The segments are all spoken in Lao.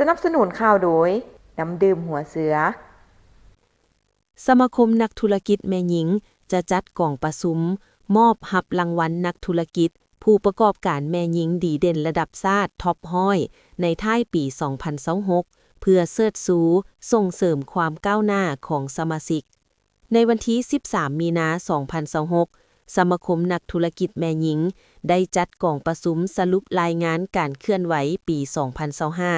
ສະໜັບສະໜູນຂ່າວໂດຍ ນ້ຳດື່ມຫົວເສືອ. ສະມາຄົມນັກທຸລະກິດແມ່ຍິງຈະຈັດກອງປະຊຸມມອບຮັບລາງວັນນັກທຸລະກິດຜູ້ປະກອບການແມ່ຍິງດີເດັ່ນລະດັບຊາດທັອບຮ້ອຍໃນທ້າຍປີສອງພັນຊາວຫົກ ເພື່ອເຊີດຊູສົ່ງເສີມຄວາມກ້າວໜ້າຂອງສະມາຊິກ. ໃນວັນທີສິບສາມ ມີນາ ສອງພັນຊາວຫົກ ສະມາຄົມນັກທຸລະກິດແມ່ຍິງໄດ້ຈັດກອງປະຊຸມສະຫຼຸບລາຍງານການເຄື່ອນໄຫວປີສອງພັນຊາວຫ້າ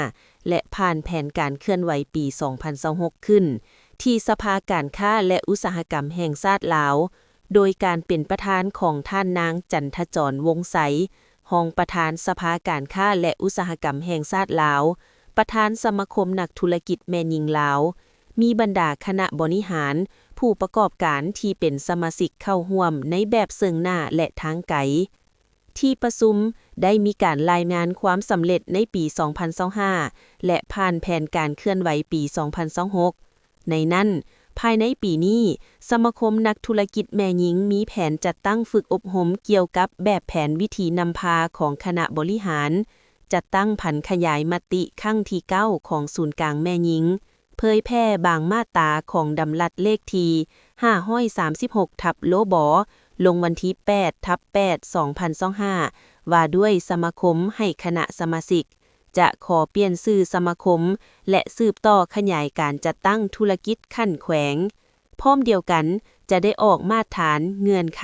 ແລະ ຜ່ານແຜນການເຄື່ອນໄຫວປີສອງພັນຊາວຫົກ ຂຶ້ນ ທີ່ສະພາການຄ້າ ແລະ ອຸດສາຫະກຳແຫ່ງຊາດລາວ ໂດຍການເປັນປະທານຂອງທ່ານນາງ ຈັນທະຈອນ ວົງໄຊ ຮອງປະທານສະພາການຄ້າ ແລະ ອຸດສາຫະກຳແຫ່ງຊາດລາວ, ປະທານສະມາຄົມນັກທຸລະກິດແມ່ຍິງລາວ, ມີບັນດາຄະນະບໍລິຫານ, ຜູ້ປະກອບການທີ່ເປັນສະມາຊິກເຂົ້າຮ່ວມໃນແບບເຊິ່ງໜ້າ ແລະ ທາງໄກ. ທີ່ປະຊຸມໄດ້ມີການລາຍງານຄວາມສຳເລັດໃນປີສອງພັນຊາວຫ້າ ແລະ ຜ່ານແຜນການເຄື່ອນໄຫວປີສອງພັນຊາວຫົກ. ໃນນັ້ນ, ພາຍໃນປີນີ້, ສະມາຄົມນັກທຸລະກິດແມ່ຍິງມີແຜນຈັດຕັ້ງຝຶກອົບຮົມກ່ຽວກັບແບບແຜນວິທີນຳພາຂອງຄະນະບໍລິຫານ, ຈັດຕັ້ງຜັນຂະຫຍາຍມະຕິຄັ້ງທີເກົ້າຂອງສູນກາງແມ່ຍິງ, ເຜີຍແຜ່ບາງມາດຕາຂອງດຳລັດເລກທີຫ້າຮ້ອຍສາມສິບຫົກ ທັບ ລບ ລົງວັນທີແປດ ທັບ ແປດ ສອງພັນຊາວຫ້າ ວ່າດ້ວຍສະມາຄົມໃຫ້ຄະນະສະມາຊິກ ຈະຂໍປ່ຽນຊື່ສະມາຄົມ ແລະ ສືບຕໍ່ຂະຫຍາຍການຈັດຕັ້ງທຸລະກິດຂັ້ນແຂວງ. ພ້ອມດຽວກັນ, ຈະໄດ້ອອກມາດຖານ, ເງື່ອນໄຂ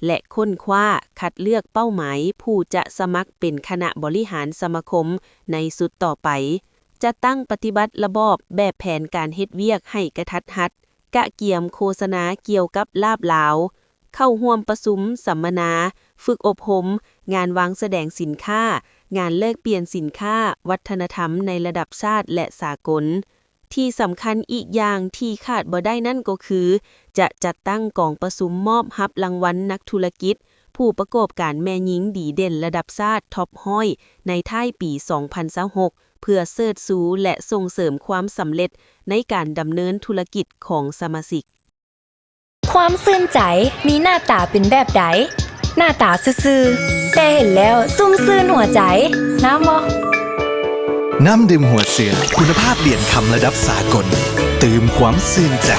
ແລະ ຄົ້ນຄວ້າຄັດເລືອກເປົ້າໝາຍຜູ້ຈະສະໝັກເປັນຄະນະບໍລິຫານສະມາຄົມໃນຊຸດຕໍ່ໄປ, ຈັດຕັ້ງປະຕິບັດລະບອບແບບແຜນການເຮັດວຽກໃຫ້ກະທັດຮັດ, ກະກຽມໂຄສະນາກ່ຽວກັບລາບລາວ, ເຂົ້າຮ່ວມປະຊຸມ, ສຳມະນາ, ຝຶກອົບຮົມ, ງານວາງສະແດງສິນຄ້າ, ງານແລກປ່ຽນສິນຄ້າ, ວັດທະນະທຳໃນລະດັບຊາດ ແລະ ສາກົນ. ທີ່ສຳຄັນອີກຢ່າງທີ່ຂາດບໍ່ໄດ້ນັ້ນກໍຄື ຈະຈັດຕັ້ງກອງປະຊຸມມອບຮັບລາງວັນນັກທຸລະກິດ ຜູ້ປະກອບການແມ່ຍິງດີເດັ່ນລະດັບຊາດທັອບຮ້ອຍໃນທ້າຍປີສອງພັນຊາວຫົກ ເພື່ອເຊີດຊູ ແລະ ສົ່ງເສີມຄວາມສຳເລັດໃນການດຳເນີນທຸລະກິດຂອງສະມາຊິກ. ຄວາມຊື່ນໃຈມີໜ້າຕາເປັນແບບໃດ? ໜ້າຕາຊື່ໆ ແຕ່ເຫັນແລ້ວຊຸ່ມຊື່ນຫົວໃຈ. ງາມບໍ່? ນ້ຳດື່ມຫົວເສືອ ຄຸນນະພາບຫຼຽນຄຳລະດັບສາກົນ ຕື່ມຄວາມຊື່ນໃຈ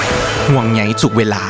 ຫ່ວງໃຍທຸກເວລາ.